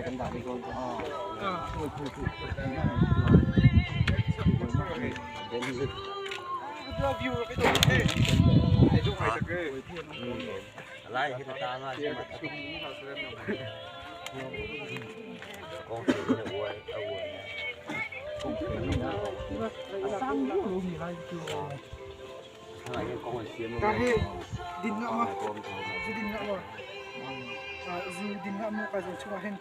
Ka hi din nga ma zu din nga ma zu din nga ma ka zong chungah hin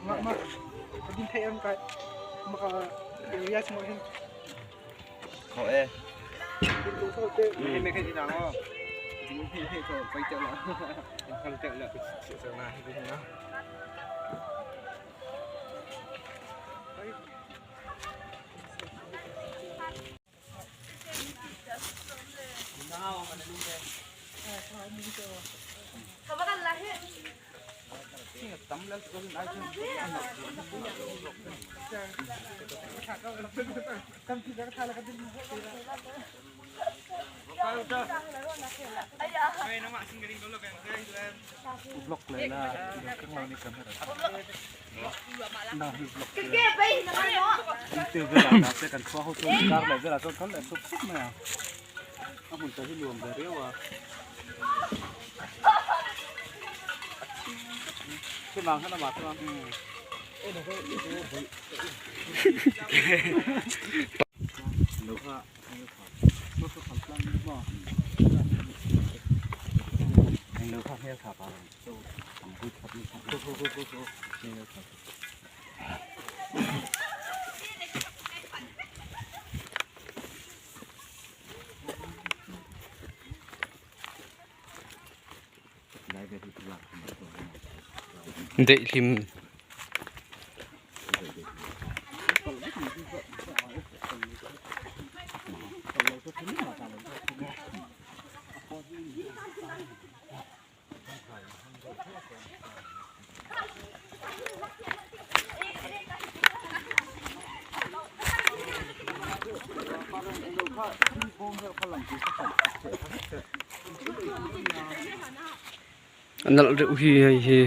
nga ma ka din thei am ka maka area chungah hin Kho e. Daihlim. A nalh reuh hi hei hi.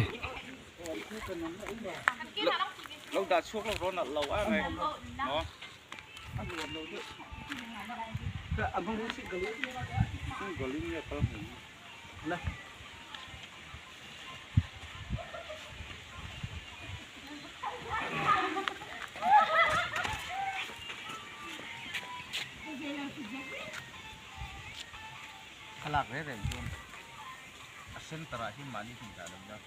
Thlalak reng reng chuan a center ah hian mahni hmun dah lo ila.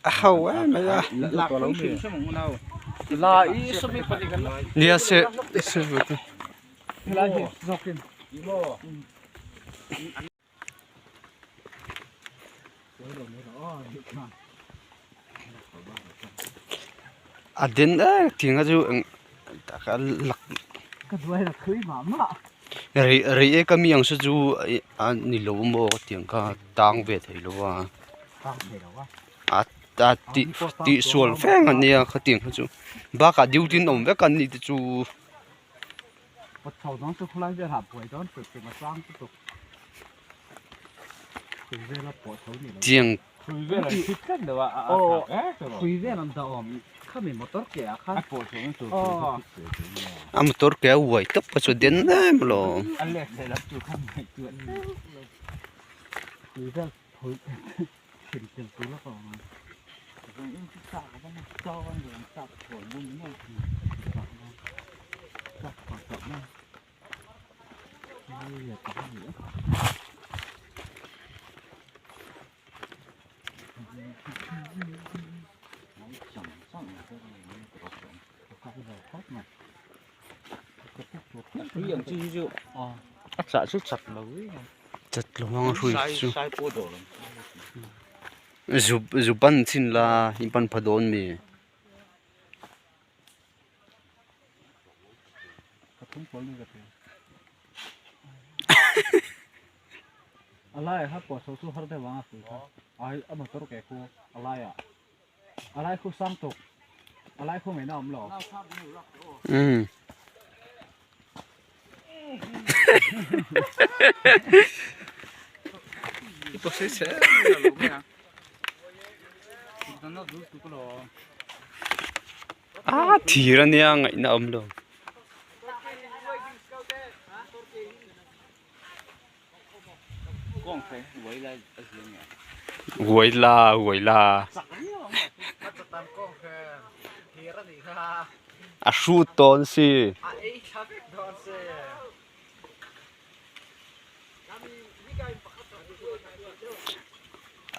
A ho em mai a. Nia se se A den em thing a chu eng tak a lak rei rei ek ami ang se chu a ni lo maw ka ti ang kha tang ve thei lo a a a tih tih sual veng a nia khatiang kha chu bakah duty an awm vek a ni te chu. Chiang a motor ke a uai tawp a chu den em alawm. Hrui ang chi hi chu a chah chu chat lo viau ang. Chat lo ang a hrui chu. Zu zu ban chhin la i ban pha dawn mi. A laiah kha pawh saw chu har deuh ang a hrui kha ai a motor ke khu a laiah a lai khu sang tuk a lai khu ngaihna a awm lo. Umm. A thir ania ngaihna awm lo. Uai la uai la a hrut tawn si.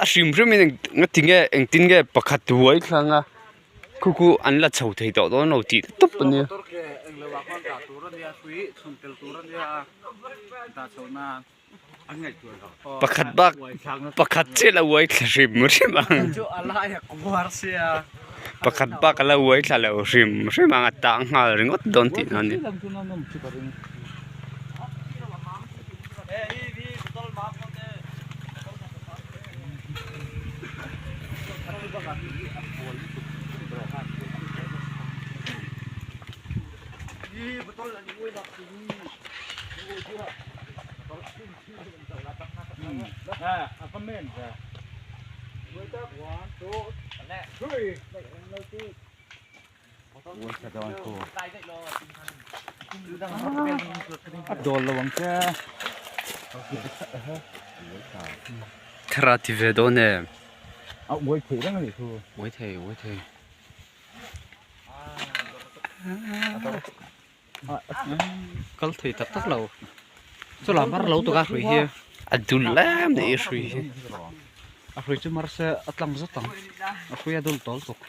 A hrim hrim in nga tinge engtin nge pakhat uai thlang a khu khu an la chho thei tawh dawn lo tih tawp a nia. Pakhat bak pakhat chiah la uai thla hrim hrim ang pakhat bak a la uai thla lo hrim hrim ang a tang nghal ringawt dawn tih na a ni. Thara ti ve dawn em? Uai thei uai thei. Kal thei tak tak lo chu lam mar lo tuk a hrui hi a dul em ni i hrui hi a hrui chu mar se a tlang zet ang a hrui a dul tawl tuk.